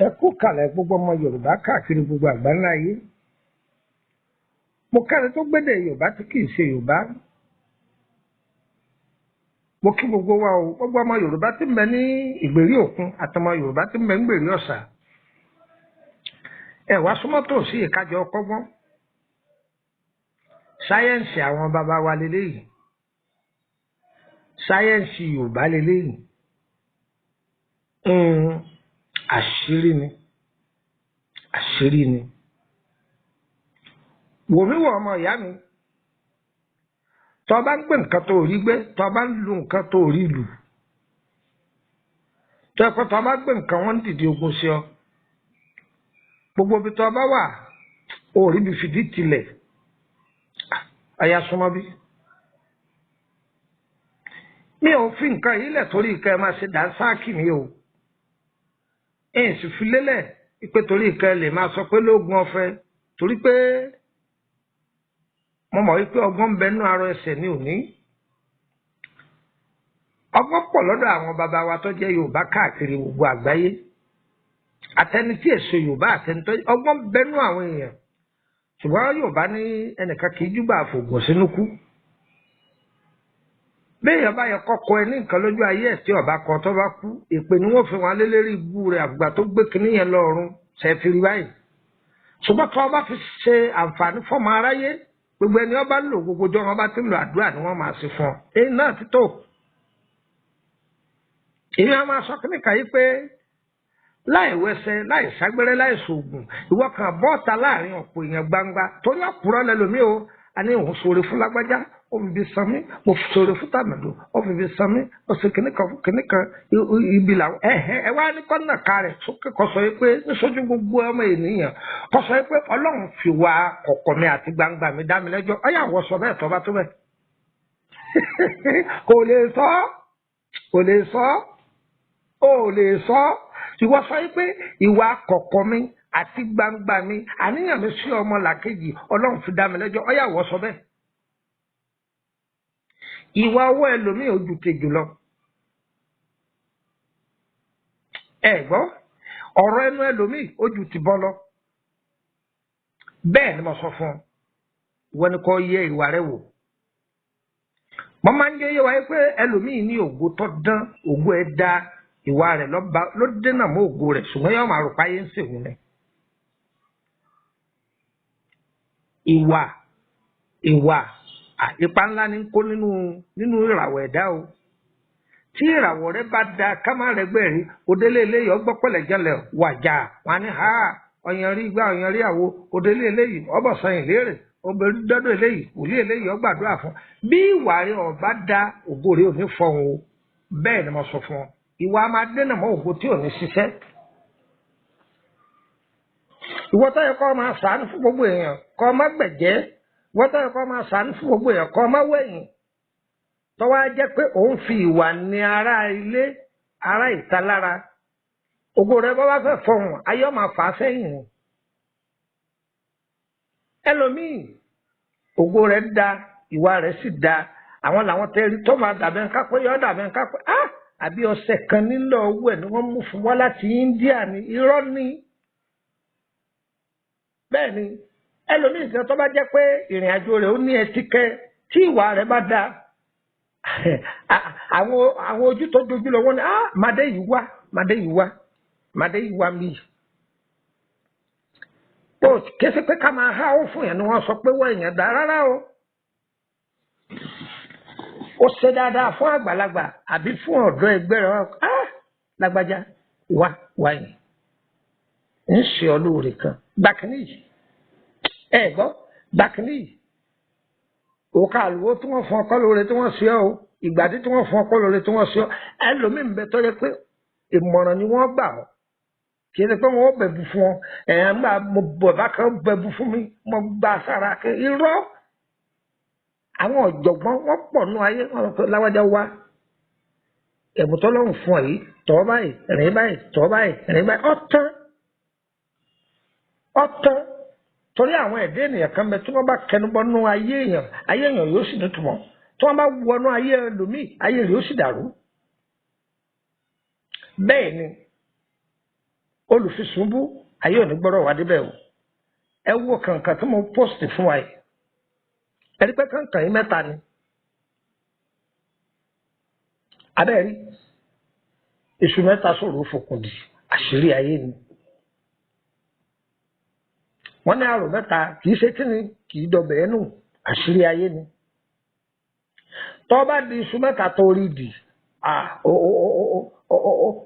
Ẹ kú kalẹ̀ gbogbo ọmọ Yorùbá káàkiri gbogbo àgbáńlá ayé. Mo káre tó gbédè Yorùbá tí kì í ṣe Yorùbá. Mo kí gbogbo wa o, gbogbo ọmọ Yorùbá tí ń bẹ ní ìgbèrí òkun àtọmọ Yorùbá tí ń bẹ ní ìgbèrí ọ̀sà. Ẹ wá súnmọ́ tòsí ìkájọ kọ́gbọ́n. Sáyẹ́ǹsì àwọn bàbá wa leléyìí. Sáyẹ́ǹsì Yorùbá leléyìí. Àṣírí ni, àṣírí ni. Wòmí wọ ọmọ ìyá mi, tó bá ń gbé nǹkan tó rí gbé, tó bá ń lu nǹkan tó rí lù, tó ẹ pé tó bá gbé nǹkan wọn ń dìde ogun sí ọ. Gbogbo ibi tó bá wà, ó rí bí fìdí tilẹ̀, àyà súnmọ́ bí. Mi ò fi nǹkan yìí lẹ̀ torí ìkẹ́ ẹ máa ṣe dànsáàkì mi o. Ẹ̀yìn sì fi lélẹ̀ pé torí ìkẹ́ lè máa sọ pé lóògùn ọ̀fẹ́, torí pé mo mọ̀ wípé ọgbọ́n ń bẹ nínú arọ ẹsẹ̀ ní òní. Ọgbọ́n pọ̀ lọ́dọ̀ àwọn bàbá wa tó jẹ́ Yorùbá káàkiri gbogbo àgbáyé. Àtẹni tí èso Yorùbá àtẹni tó ọgbọ́n ń bẹ nínú àwọn èèyàn. Ṣùgbọ́n Yorùbá ní ẹnìkan kì í júbà àfògùn sínú kú. Béèyàn bá yẹ kọ́kọ́ ẹ ní nǹkan lójú ayé ẹ̀ tí ọba kan tó bá kú, èpè ni wọ́n fi wọn lé lérí ibú rẹ̀ àgbà tó gbé kinní yẹn lọ́rùn ṣẹ́fìrí báyìí. Ṣùgbọ́n tí wọ́n bá fi ṣe àǹfààní fọ́mọ aráyé, gbogbo ẹni wọ́n bá lò gbogbo ọjọ́ wọn bá ti ń lo àdúrà ni wọ́n máa ṣe fún ọ. Èyí náà ti tó. Èmi á máa sọ kíní kan yìí pé láì wẹsẹ̀, láì ságbẹ́rẹ́, láì ṣoògùn, ìwọ kan bọ́ọ̀ta láàrin ọ̀pọ̀ èèyàn gbangba torí ọ̀pùrọ̀ lẹ́lòmíì o. A ní òun ṣoore fún lágbájá, ó fi bí san mí, mo ṣoore fún tàmẹ̀dò, ó fi bí san mí, ó ṣe kìnnìkan fún kìnnìkan ibi làwọn. Ẹ wá ní kọ́nà ká rẹ̀ sókè kó sọ pé níṣojú gbogbo ọmọ ènìyàn kó sọ pé Ọlọ́run fi wá kọ̀kọ̀ mi àti gbangba mi dá mi lẹ́jọ́. Ọyá àwọ̀ sọ bẹ́ẹ̀ tọ́ bá tó bẹ́ẹ̀. Kò lè sọ, kò lè sọ, ó lè sọ. Ìwọ sọ pé ìwà kọ̀kọ̀ mi àti gbangba mi àníyàn mi sí ọmọ làkejì Ọlọ́run fi dá mi lẹ́jọ́. Ọyá àwọ̀ sọ bẹ́ẹ̀. Ìwà ọwọ́ ẹlòmíì ojú kejì lọ. Ẹ gbọ́, ọ̀rọ̀ ẹnu ẹlòmíì ojú ti bọ́ lọ. Bẹ́ẹ̀ ni mo sọ fún ọ, ìwọ ni kò yẹ ìwà rẹ wò. Mo máa ń jẹ́ yé wa pé ẹlòmíì ní ògo tó dán, ògo ẹ̀ da, ìwà rẹ̀ ló dènà mọ́ ògo rẹ̀, ṣùgbọ́n yóò máa rò páyé ń ṣèwọ̀n ni. Ìwà, ìwà, ipa ńlá ni ń kó nínú ìràwọ̀ ẹ̀dá o. Tí ìràwọ̀ rẹ bá da ká má rẹgbẹ́ rí, òdélé eléyìí ọgbọ́ pẹ̀lẹ́jẹlẹ̀ wàjà wọn ni ha ọ̀yàn rí igbá ọ̀yàn rí àwo, òdélé eléyìí ọbọ̀sọyìn léèrè, obìnrin dọ́dọ̀ eléyìí wòlíì eléyìí ọgbàdúrà fún. Bí ìwà rẹ ọba da, ògo rẹ ò ní fọhùn o. Bẹ́ẹ̀ ni mo sọ fún ọ. Ìwà máa dènà mọ́ ògo tí ò ní ṣiṣẹ́. Ìwọ tó yẹ kó máa ṣàánú fún gbogbo èèyàn, kó má gbẹ̀jẹ́. Wọ́n tọ́ ẹ̀kọ́ máa ṣàánú fún gbogbo èèyàn kọ́ máa wẹ̀yìn. Tọ́wọ́ á jẹ́ pé òun fi ìwà ní ará ilé, ará ìta lára. Ògo rẹ̀ bá wá fẹ́ fọhùn, ayọ́ máa fà á sẹ́yìn ni. Ẹlòmíì, ògo rẹ̀ da, ìwà rẹ̀ sì da. Àwọn làwọn tẹ́rí tó máa dàbẹ̀ ń kápẹ́, yọ́ dàbẹ̀ ń kápẹ́. Á àbí ọ̀sẹ̀ kan nílò owó ẹ̀ ni wọ́n mú fún wá láti India ni, irọ́ ni. Bẹ́ẹ̀ ni. Ẹlòmíì kan tó bá jẹ́ pé ìrìn àjò rẹ̀ ó ní ẹtíkẹ́, tí ìwà rẹ̀ bá da, àwọn ojú tó dojú lọ wọ́n ní ah màdé yìí wá, màdé yìí wá, màdé yìí wá mi. Ó kése pé ká máa há ó fún yẹn ni wọ́n sọ pé wọ́n èèyàn dá rárá o. Ó ṣe dáadáa fún àgbàlagbà àbí fún ọ̀dọ́ ẹgbẹ́ rẹ̀, ah lágbájá wá wá yìí ń ṣe ọ lóore kan gbàkínní yìí. Ẹ gbọ́ gbàkínní yìí. Òkà àlùwò tí wọ́n fún ọkọ lóore tí wọ́n ṣe ọ́ o, ìgbàdí tí wọ́n fún ọkọ lóore tí wọ́n ṣe ọ́. Ẹlòmíín bẹ tó yẹ pé ìmọ̀ràn ni wọ́n gbà ọ́, kì í ṣe pé wọ́n bẹ̀bù fún ọ. Ẹ̀yàn ń gbà mo bọ̀ bákan bẹ̀bù fún mi, mo gba sára kí irọ́. Àwọn ọ̀jọ̀gbọ́n wọ́n pọ̀ nù ayé wọn pé láwájá wá ẹ̀bùn tọ́lọ́run fún ọ yìí, tọ́ báyìí, rìn báyìí, tọ́ báyìí, rìn báyìí, ọ̀tán ọ̀tán. Torí àwọn ẹ̀dá ènìyàn kan bẹ tí wọ́n bá kẹnubọ́ nú ayé èèyàn, ayé èèyàn yóò sì nítumọ̀. Tí wọ́n bá wọnú ayé ẹlòmíì, ayé rẹ̀ yóò sì dàrú. Bẹ́ẹ̀ ni olùfisùnbú ayé ò ní gbọ́dọ̀ wá débẹ̀ o. Ẹ wo kàǹkàn tí mo post fún wa yìí, ẹ rí pé kàǹkàn yìí mẹ́ta ni. Abẹ́rẹ́ rí iṣu mẹ́ta sọ̀rọ̀ fòkùn dì, àṣírí ayé ni. Wọ́n ní àrò mẹ́ta kì í ṣe kíni, kì í dọbẹ̀ ẹnu, àṣírí ayé ni. Tọ́ bá di iṣu mẹ́ta tó rí dì,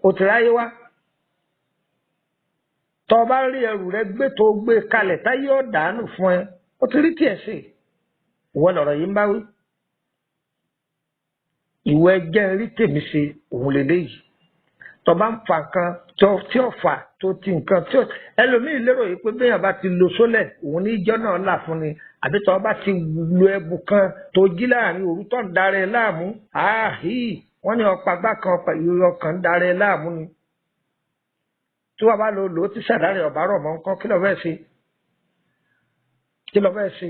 o ti ráyé wá. Tọ́ bá rí ẹrù rẹ gbé tó gbé kalẹ̀ táyé ọ̀dàánù fún ẹ, o ti rí tiẹ̀ sí. Ìwọ lọ̀rọ̀ yìí ń bá wí. Ìwọ ẹjẹ́ rí tèmi ṣe òun lélẹ́yìí. Tọ́ bá ń fa nǹkan tí ó fà tó ti nǹkan tí ó ẹlòmíì lérò yìí pé bẹ́ẹ̀ bá ti lo sólẹ̀ òun ní ìjọ náà là fún ni, àbí tọ́ bá ti lo ẹbù kan tó jí láàrin òru tó ń darẹ̀ láàmú, àhí wọ́n ní ọ̀pá gbá kan ọ̀pá ìrọ̀ kan ń darẹ̀ láàmú ni. Tí wọ́n bá lò ó tí sàdárẹ̀ ọ̀bá rọ̀ mọ́ nǹkan, kí ló fẹ́ ṣe? Kí ló fẹ́ ṣe?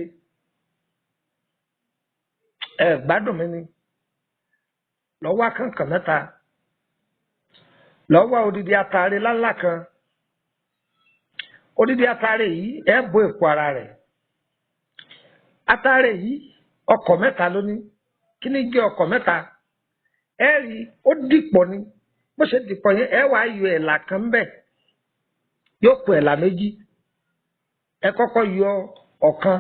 Ẹ gbádùn mi ni. Lọ wá kànkàn mẹ́ta, lọ wá odidi atare lálá kan. Odidi atare yìí ẹ bo èpo ara rẹ̀. Atare yìí ọkọ̀ mẹ́ta ló ní. Kí ni jẹ́ ọkọ̀ mẹ́ta? Ẹ rí ó dìpọ̀ ni. Bó ṣe dìpọ̀ yẹn, ẹ wàá yọ ẹ̀là kan bẹ́ẹ̀, yóò kù ẹ̀là méjì. Ẹ kọ́kọ́ yọ ọ̀kan.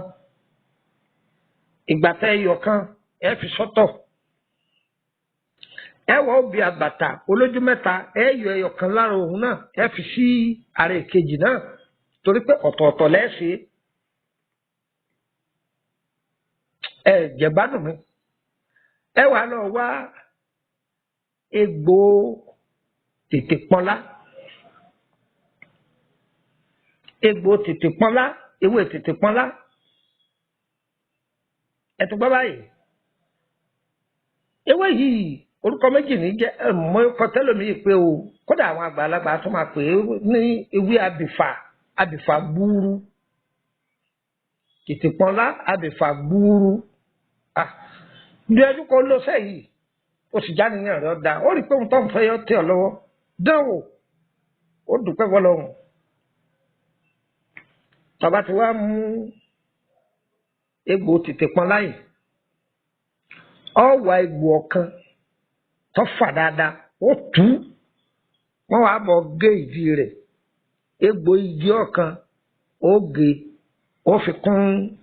Ìgbà tẹ́ yọ kan, ẹ fi sọ́tọ̀. Ẹ wọ obì àbàtà olójú mẹ́ta, ẹ yọ ẹyọ kan lára òun náà, ẹ fi sí ara ìkejì náà, torí pé ọ̀tọ̀ọ̀tọ̀ lẹ́sẹ̀. Ẹ jẹ̀gbádùn mi. Ẹ wàá lọ wá egbò tètè pọ́nlá. Egbò tètè pọ́nlá, ewé tètè pọ́nlá. Ẹ tún gbọ́ báyìí. Ewé yìí orúkọ méjì ní jẹ́ mọ kọtẹ́lómi yìí pé o, kódà àwọn àgbàlagbà tó máa pè é ní ewé abìfà, abìfà gbúurú. Tètè pọ́nlá, abìfà gbúurú. Bí ẹjú kọ ló sẹ́yìí, o sì jáníyàn rẹ̀ ọ̀dà, ó rí i pé ohun tó ń fẹ́ yọ tẹ̀ ọ́ lọ́wọ́. Dánwò, ó dúpẹ́ fọlọ́run. Tàbá ti wá mú egbò tètè pọ́nlá yìí, ọ wá egbò ọ̀kan tó fà dáadáa, ó tú, wọ́n wàá bọ̀ gé ìdí rẹ̀. Egbò igi ọ̀kan ó gé, ó fi kún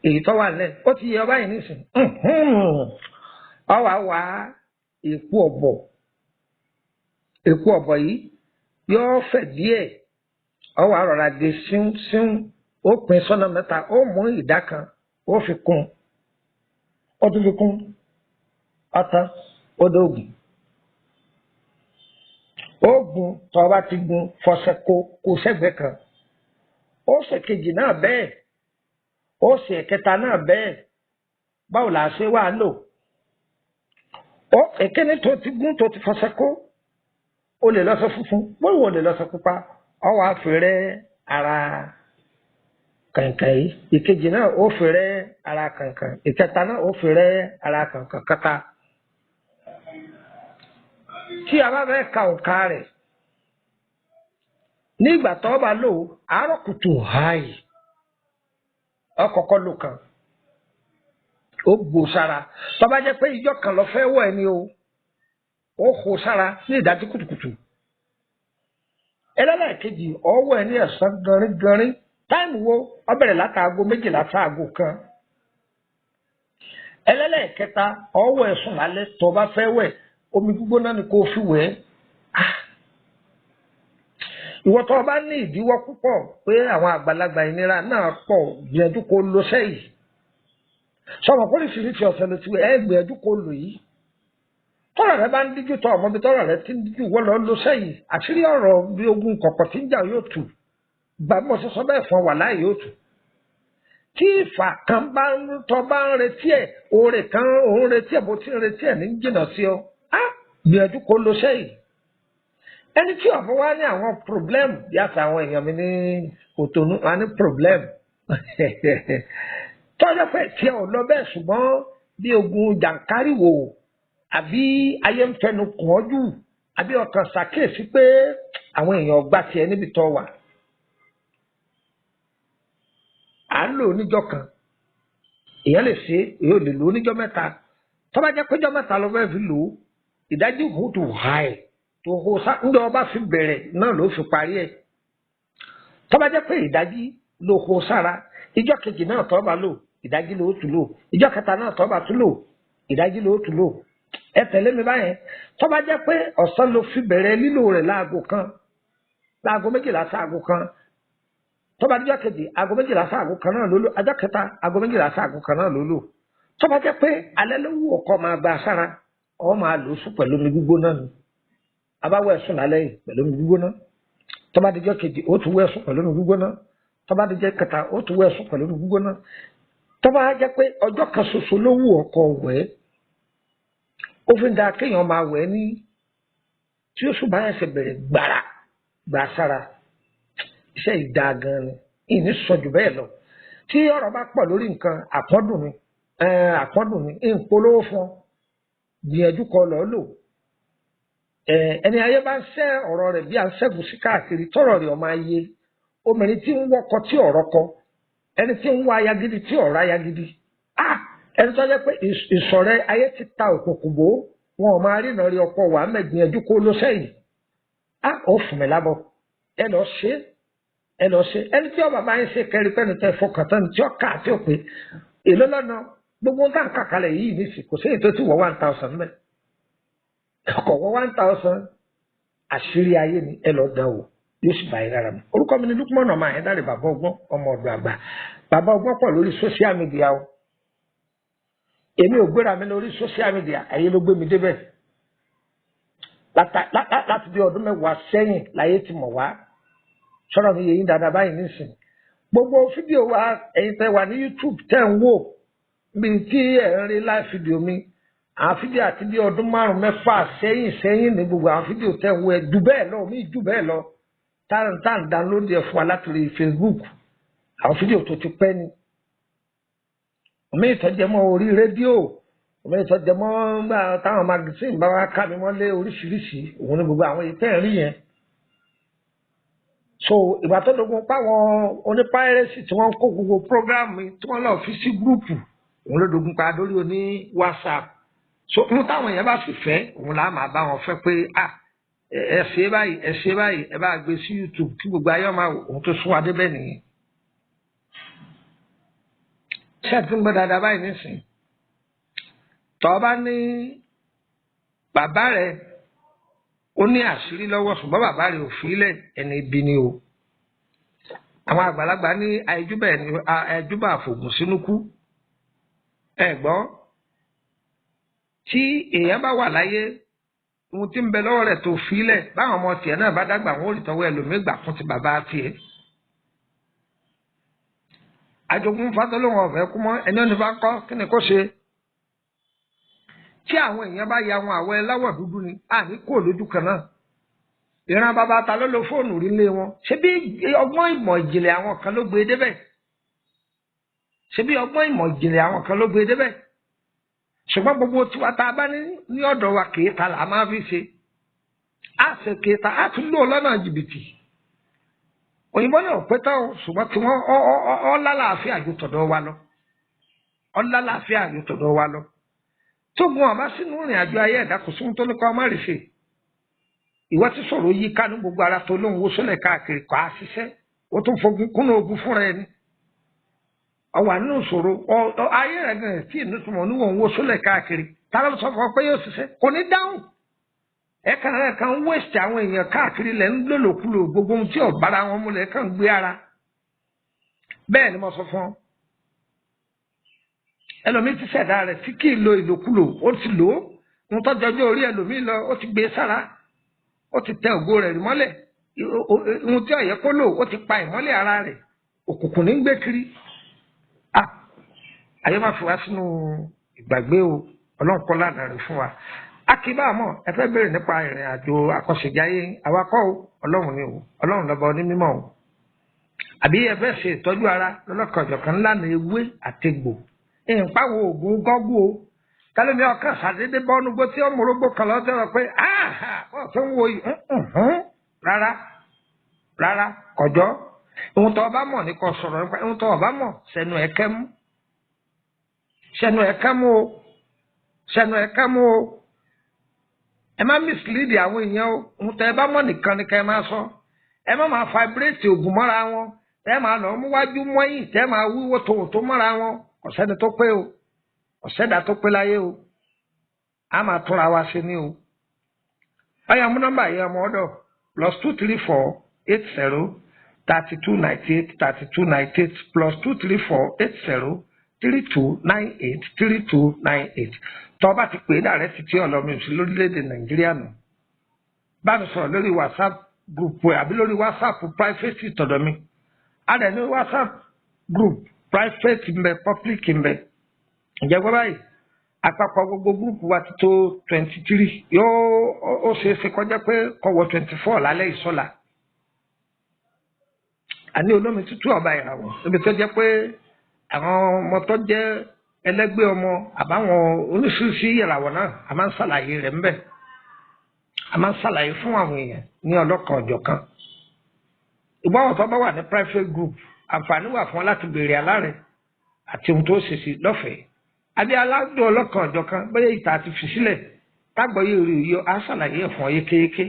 èyí tó wà lẹ̀. Ó ti yẹ ọ báyìí nísìn. Ọ wàá wá èpo ọ̀bọ̀. Èpo ọ̀bọ̀ yìí yóò fẹ̀ díẹ̀. Ọ wàá rọra gé síún síún, ó pín sọ́nà mẹ́ta, ó mú ìdá kan, ó fi kún, ó tún fi kún, ọ̀tán, ó dóògùn. Oògùn tó o bá ti gun fọṣẹ kó kó sẹ́gbẹ̀ẹ́ kan. Ó ṣe kejì náà bẹ́ẹ̀, ó ṣe ẹ̀kẹta náà bẹ́ẹ̀. Báwo là á ṣe wà lò ó? Èkéne tó ti gún tó ti fọṣẹ kó, o lè lọ́ṣọ funfun, bóyá o lè lọ́ṣọ pupa, ọ wàá fi rẹ́ ara kànkàn yìí. Ìkejì náà ó fi rẹ́ ara kànkàn, ìkẹta náà ó fi rẹ́ ara kànkàn kẹta. Tí a bá fẹ́ ka òǹkà rẹ̀ nígbà tó bá lò àárọ̀ kùtù háì, ọkọ̀ọ̀kọ̀ lò kan, ó gbò sára. Tó bá jẹ́ pé ìjọ kan lọ fẹ́ wọ̀ ẹni o, ó hó sára ní ìdájí kùtùkùtù. Ẹlẹ́lẹ́kejì ọwọ́ ẹni ẹ̀sán gánrígánrí. Táìmù wo? Ó bẹ̀rẹ̀ látàgò 12 sáàgò 1. Ẹlẹ́lẹ́kẹta ọwọ́ ẹ̀sùn lálẹ́ tó bá fẹ́ wẹ̀, omi gbígbóná ni kò fi wẹ̀. Ìwọ tó bá ní ìdíwọ́ púpọ̀ pé àwọn àgbàlagbà ìnira náà pọ̀, gbìyànjú kó lọ sẹ́yìn. Sọmọ pólísìírísìí ọ̀sẹ̀ ló ti wẹ̀ ẹ́ gbìyànjú kó lò yìí. Tọ́rọ̀ rẹ bá ń díjú tọ́ ọmọ bí tọ́rọ̀ rẹ ti ń díjú wọ́n lọ lọ sẹ́yìn. Àṣírí ọ̀rọ̀ bí ogun kọ̀kọ̀ tí ń jà yóò tù. Gbàgbọ́ sọ́sọ́ bẹ́ẹ̀ fún wà láì yóò tù. Tí ìfà kan bá ń tọ́ bá ń retí ẹ̀, oore kan òun retí ẹ̀ bó ti ń retí ẹ̀ ní jìnnà sí ọ. Á gbìyànjú kó lọ sẹ́yìn. Ẹni tí ọ̀fọ̀ wá ní àwọn problem bí àtàwọn àwọn èèyàn mi ní Kòtónú, wá ní problem. Tọ́jọ́ pé tí ẹ ò lọ bẹ́ẹ̀ ṣùgbọ́n bí ogun jàǹkárìwò àbí ayé ń fẹnu kàn ọ́ jù àbí ọkàn ṣàkíyèsí pé àwọn èèyàn gbà tiẹ̀ níbi tó wà. À ń lò níjọ́ kan, èèyàn lè ṣe èèyàn lè lò níjọ́ mẹ́ta. Tó bá jẹ́ péjọ́ mẹ́ta ló fẹ́ fi lò ó, ìdájí kò tó hà ẹ̀ tó hó sá ńjọ́ ọba fi bẹ̀rẹ̀ náà ló fi parí ẹ̀. Tó bá jẹ́ pé ìdájí ló hó sára, ìjọ́ kejì náà tó bá lò, ìdájí ló tún lò, ìjọ́ kẹta náà tó bá tún lò, ìdájí ló tún lò. Ẹ tẹ̀lé mi báyẹn. Tó bá jẹ́ pé ọ̀sán ló fi bẹ̀rẹ̀ lílò rẹ̀ láago kan, láago méjìlá sáago kan. Tó bá dijọ́ kejì, aago méjìlá sáago kan náà ló lò. Ọjọ́ kẹta, aago méjìlá sáago kan náà ló lò. Tó bá jẹ́ pé alẹ́ ló wù ọkọ máa gba sára, ọ máa lò ó sùn pẹ̀lú omi gbígbóná ni. Abáwọ̀ ẹ̀sùn lálẹ́ yìí pẹ̀lú omi gbígbóná. Tó bá dijọ́ kejì, ó tún wẹ̀ sùn pẹ̀lú omi gbígbóná. Tó bá dijọ́ kẹta, ó tún wẹ̀ sùn pẹ̀lú omi gbígbóná. Tó bá jẹ́ pé ọjọ́ kan ṣoṣo ló wù ọkọ wẹ̀, ó fi ń da kéèyàn máa wẹ̀ ní tí oṣù bá ẹsẹ̀ bẹ̀rẹ̀ gbàrà gbà sára. Iṣẹ́ ìdá gan ni, ìní sọ jù bẹ́ẹ̀ lọ. Tí ọ̀rọ̀ bá pọ̀ lórí nǹkan, àpọ́dùn mi, àpọ́dùn mi, ń polówó fún ọ, gbìyànjú kọ lọ́ọ́ lò. Ẹni ayé bá ń sẹ́ ọ̀rọ̀ rẹ̀ bí à ń ṣẹ́gun sí káàkiri, tọ́rọ̀ rẹ̀ ọmọ ayé. Obìnrin tí ń wọ́kọ tí ọ̀rọ̀ kọ, ẹni tí ń wá aya gidi tí ọ̀rọ̀ aya gidi. Ẹni tó jẹ́ pé ìsọ̀rẹ́ ayé ti ta òkùnkùn bò ó, wọn ò máa rìnà rí ọkọ wà mẹ́gbìyànjú kó ló sẹ́yìn. Ó fún mi lábọ̀, ẹ lọ ṣe ẹ lọ ṣe. Ẹni tí ọba máa ń ṣe kẹrin pẹ́ni tẹ fọkàn tán tí ó kà á tí ó pé èló lọ́nà gbogbo ń tàn kàkálẹ̀ yìí nísì kò sí èyí tó ti wọ 1,000 mẹ́. Ọkọ̀ wọ 1,000 àṣírí ayé ni ẹ lọ dán wò yóò sì bá yín lára mu. Orúkọ mi ni Lukman ọmọ Àyẹ̀dáre bàbá ọgbọ́n ọmọ ọ̀dọ̀ àgbà. Bàbá ọgbọ́n pọ̀ lórí social media o. Èmi ò gbéra mi lórí social media, ayé ló gbé mi débẹ̀. Láti bí ọdún mẹ́wàá sẹ́yìn láyé ti mọ̀ wá. Sọ̀rọ̀ mi yé yín dáadáa báyìí nísìn. Gbogbo fídíò wa ẹ̀yin tẹ́ wà ní YouTube tẹ́ ń wò bí tí ẹ̀ ń rí live fídíò mi. Àwọn fídíò àti bí ọdún márùn-ún mẹ́fà sẹ́yìn sẹ́yìn ní gbogbo àwọn fídíò tẹ́ ń wò ẹ̀ jù bẹ́ẹ̀ lọ, mí jù bẹ́ẹ̀ lọ. Tá à ń download ẹ̀ fún wa láti rí Facebook. Àwọn fídíò tó ti pẹ́ ni. Omi ìtọ́jẹmọ́ orí rédíò, omi ìtọ́jẹmọ́ gbà táwọn magazine bá wá ká mi mọ́lé oríṣiríṣi, òun ni gbogbo àwọn èyí tẹ́ ń rí yẹn. So ìgbà tó dogun páwọn onípáírẹ́sì tí wọ́n ń kó gbogbo prógráàmù tí wọ́n lọ fi sí gúrúùpù, òun ló dogun pa lórí oní WhatsApp. So ohun táwọn èèyàn bá sì fẹ́, òun là máa bá wọn fẹ́ pé ẹ ṣe báyìí, ẹ ṣe báyìí, ẹ bá gbé sí YouTube kí gbogbo ayé máa wò, òun tó sún wa débẹ̀ nìyẹn. Ṣé ẹ ti ń gbọ́ dáadáa báyìí nísìnyí? Tọ́ bá ní bàbá rẹ̀ ó ní àṣírí lọ́wọ́ ṣùgbọ́n bàbá rẹ̀ ò fi lẹ̀, ẹni ibi ni o. Àwọn àgbàlagbà ní àìjúbà ẹni àìjúbà àfògùn sínú kú. Ẹ gbọ́, tí èèyàn bá wà láyé, ohun tí ń bẹ lọ́wọ́ rẹ̀ tó fi lẹ̀, báwọn ọmọ tiẹ̀ náà bá dàgbà wọn ò rí tọwọ́ ẹlòmíì gbà fún ti bàbá tiẹ̀. Ajogun fatọ́lóhùn ọ̀fẹ́ kú mọ́ ẹni ó ní bá kọ́ kí ni kó ṣe. Tí àwọn èèyàn bá ya wọn àwọ̀ ẹláwọ̀ dúdú ni, àní kò lójú kan náà. Ìran bàbá ta ló lo fóònù rí lé wọn. Ṣé bí ọgbọ́n ìmọ̀ ìjìnlẹ̀ àwọn kan ló gbé débẹ̀? Ṣé bí ọgbọ́n ìmọ̀ ìjìnlẹ̀ àwọn kan ló gbé débẹ̀? Ṣùgbọ́n gbogbo tiwa tá a bá ní ní ọ̀dọ̀ wa kì í ta là máa fi ṣe. Á ṣe kì í ta, á tún lò lọ́nà jìbìtì. Òyìnbó náà pé tán o, ṣùgbọ́n tí wọ́n ọ lálàáfíà ju tọ̀dọ̀ wa lọ. Ọ lálàáfíà ju tọ̀dọ̀ wa lọ. Tógun ọba sínú ìrìn àjò ayé ẹ̀dá kò sóhun tó ní kọ́ ọmọ rè ṣe. Ìwọ ti sọ̀rọ̀ yí ká ní gbogbo ara tó lóhun wo sólẹ̀ káàkiri kọ́ á ṣiṣẹ́. Ó tún fogun kúnnú ogun fúnra ẹni. Ọwà nínú ìṣòro ayé rẹ̀ gan tí ìlú túmọ̀ oníwọ̀n wo sólẹ̀ káàkiri. Ta ló sọ fún ọ pé yóò ṣiṣẹ́? Kò ní dáhùn. Ẹ̀ka rẹ̀ kan ń wéṣẹ̀ àwọn èèyàn káàkiri lẹ̀ ń lòlòkulò gbogbo ohun tí ò bára wọn múlẹ̀ kàn ń gbé ara. Bẹ́ẹ̀ ni mo sọ fún ọ. Ẹlòmíì ti ṣẹ̀dá rẹ̀ tí kì í lo ìlòkulò, ó ti lò ó. Ohun tó jọjọ́ orí ẹlòmíì lọ, ó ti gbé sára, ó ti tẹ ògo rẹ̀ mọ́lẹ̀. Ohun tí ó yẹ kó lò, ó ti pa ìmọ́lẹ̀ ara rẹ̀. Òkùnkùn ní ń gbé kiri. Ayé máa fi wá sínú ìgbàgbé o. Ọlọ́run kọ́ lánàá rẹ̀ fún wa. Akíbámọ̀ ẹ fẹ́ bèrè nípa ìrìn àjò àkọsẹ̀jáyé, awakọ̀ o, Ọlọ́run ni o, Ọlọ́run lọ́ba onímọ̀ o. Àbí ẹ fẹ́ ṣe ìtọ́jú ara lọ́lọ́kanjọ̀kan ńlá ní ewé àtegbò. Ìpáwo oògùn gọ́gù o. Kálíní ọkàn ṣàdédé bọ́nú gbó tí ó múrógbó kan lọ́jọ́ rẹ pé wọ́n tó ń wo yìí rárá rárá kọjọ́. Ohun tó o bá mọ̀ ní kò sọ̀rọ̀ nípa, ohun tó o bá mọ̀ sẹ́nu ẹ̀ kẹ́ mú. Sẹ́nu ẹ̀ kẹ́ mú o. Sẹ́nu ẹ̀ kẹ́ mú o. Ẹ má mislead àwọn èèyàn o. Ohun tó ẹ bá mọ̀ nìkan ni ká ẹ máa sọ. Ẹ má máa vibrate oògùn mọ́ra wọn. Tẹ́ máa lọ mú wájú mọ́yìn, tẹ́ máa wíwó tòótó mọ́ra wọn. Kò sẹ́ni tó pé o. Kò sẹ́dá tó pé láyé o. A máa túnra wa ṣe ní o. Ọyọ mú nọ́mbà yẹn ọmọ ọ̀dọ̀ +234 80 32 98 32 98 +234 80 32 98 32 98. Tọ́ bá ti pè é dàrẹ́ títí ọ̀lọ́mi òsì lórílẹ̀‐èdè Nàìjíríà nù. Bá mi sọ̀rọ̀ lórí WhatsApp group ẹ̀ àbí lórí WhatsApp private tọ̀dọ̀ mi. A dẹ̀ ní WhatsApp group private ń bẹ, public ń bẹ. Ǹjẹ́ gbọ́ báyìí? Àpapọ̀ gbogbo group wa ti tó 23. Yóò ó ṣeé ṣe kọjá pé kó wọ 24 lálẹ́ ìsọ̀la. Àní olómi tútù ọba ìràwọ̀ níbi tó jẹ́ pé àwọn ọmọ tó jẹ́ ẹlẹ́gbẹ́ ọmọ àbáwọn oríṣiríṣi ìràwọ̀ náà a máa ń ṣàlàyé rẹ̀ ńbẹ̀. A máa ń ṣàlàyé fún àwọn èèyàn ní ọlọ́kan ọ̀jọ̀kan. Ìgbọ́n àwọn tó bá wà ní private group, àǹfààní wà fún wọn láti béèrè alárẹ̀ àti ohun tó ṣe sí lọ́fẹ̀ẹ́. Àbí aládùn ọlọ́kan ọ̀jọ̀kan bóyá ìta àti fi sílẹ̀ tágbọ̀yé rí yọ á ṣàlàyé ẹ̀ fún ọ yékéyéké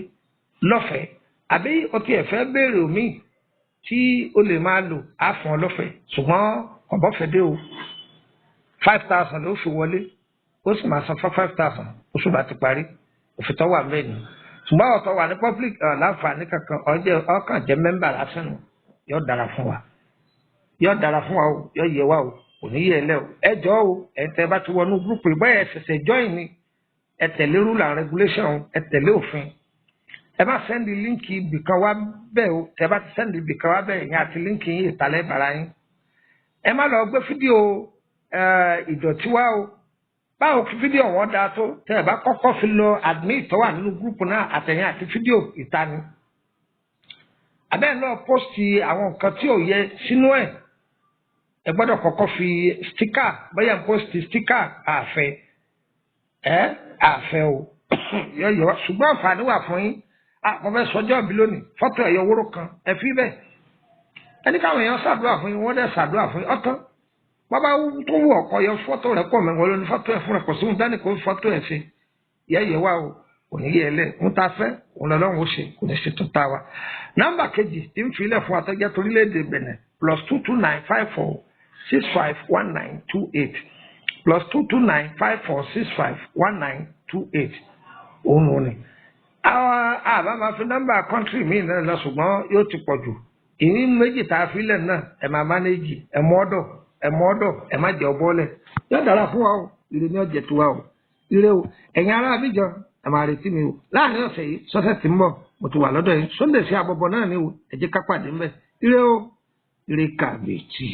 lọ́fẹ̀ẹ́. Àbí o tiẹ̀ fẹ́ béèrè òmíì tí o lè máa lò á fún ọ lọ́fẹ̀ẹ́, ṣùgbọ́n ọ̀bọ̀fẹ́ dé o. 5,000 ló fi wọlé, ó sì máa san fún 5,000 oṣù bá ti parí. Òfin tó wà ńbẹ̀ ni. Ṣùgbọ́n ọ̀tọ̀ wà ní public láǹfààní kankan, ọkàn jẹ́ mẹ́mbà lásán nù. Yóò dára fún wa, yóò dára fún wa o, yóò yẹ wa o, kò ní yẹ ẹ lẹ o. Ẹ jọ̀ọ́ o, ẹ tẹ́ bá ti wọnú gúrúùpù yìí, bóyá ẹ ṣẹ̀ṣẹ̀ join ni, ẹ tẹ̀lé rule and regulation, ẹ tẹ̀lé òfin. Ẹ má send link ibìkan wá bẹ́ẹ̀ o. Tẹ́ bá ti send ibìkan wá bẹ́ẹ̀ yẹn àti link yín ìtàlẹ́ bara yín. Ẹ má lọ gbé fídíò ìdọ̀tí wá o. Báwo kí fídíò wọn dáa tó, tẹ́ ẹ bá kọ́kọ́ fi lọ admin tó wà nínú gúrúùpù náà àtẹ̀yìn àti fídíò ìtani. Abẹ́ náà post àwọn nǹkan tí ò yẹ sínú ẹ̀. Ẹ gbọ́dọ̀ kọ́kọ́ fi sticker, bóyá ń post sticker àfẹ́ ẹ àfẹ́ o. Yọ ṣùgbọ́n àǹfààní wà fún yín. Mo fẹ́ sọjọ́ ìbí lónìí, fọ́tò ẹ̀yọ wóró kan ẹ fi bẹ́ẹ̀. Ẹni káwọn èèyàn ṣàdúrà fún yín, wọ́n dẹ̀ ṣàdúrà fún yín ọ̀tán. Bàbá tó wù ọkọ yọ fọ́tò rẹ̀ pọ̀ mẹ́wọ́n lónìí, fọ́tò ẹ̀ fún rẹ̀ kò sí ohun dání kò fi fọ́tò ẹ̀ ṣe. Yẹ́yẹ́ wá o, kò ní yẹ ẹ lẹ̀, ń ta fẹ́, òun lọ́lọ́run ó ṣe, kò ní ṣe tó ta wa. Nọ́mbà kejì tí ń filẹ̀ fún atọ́jẹ́ torílẹ̀-èdè Benin +229 54 65 19 28 +229 54 65 19 28 òun nù ni. Àwọn àbá máa fi nọ́mbà kọ́ńtírì míì náà lọ, ṣùgbọ́n yóò ti pọ̀ jù. Ìní méjì tá a filẹ̀ náà ẹ̀ máa mánéjì, ẹ̀ mú ọ́dọ̀, ẹ̀ mú ọ́dọ̀, ẹ̀ má jẹ́ ọbọ̀lẹ̀. Yóò dára fún wa o, ire ni ọ̀jẹ̀ tó wa o. Ire o, ẹ̀yin ará Abidjan, ẹ̀ máa retí mi o. Láàárín ọ̀sẹ̀ yìí, sọ́sẹ̀ tí ń bọ̀, mo ti wà lọ́dọ̀ yín. Sunday sí àbọ̀bọ̀ náà ni o, ẹ jẹ́ ká pàdé ńbẹ̀. Ire o, ire kàbìtì.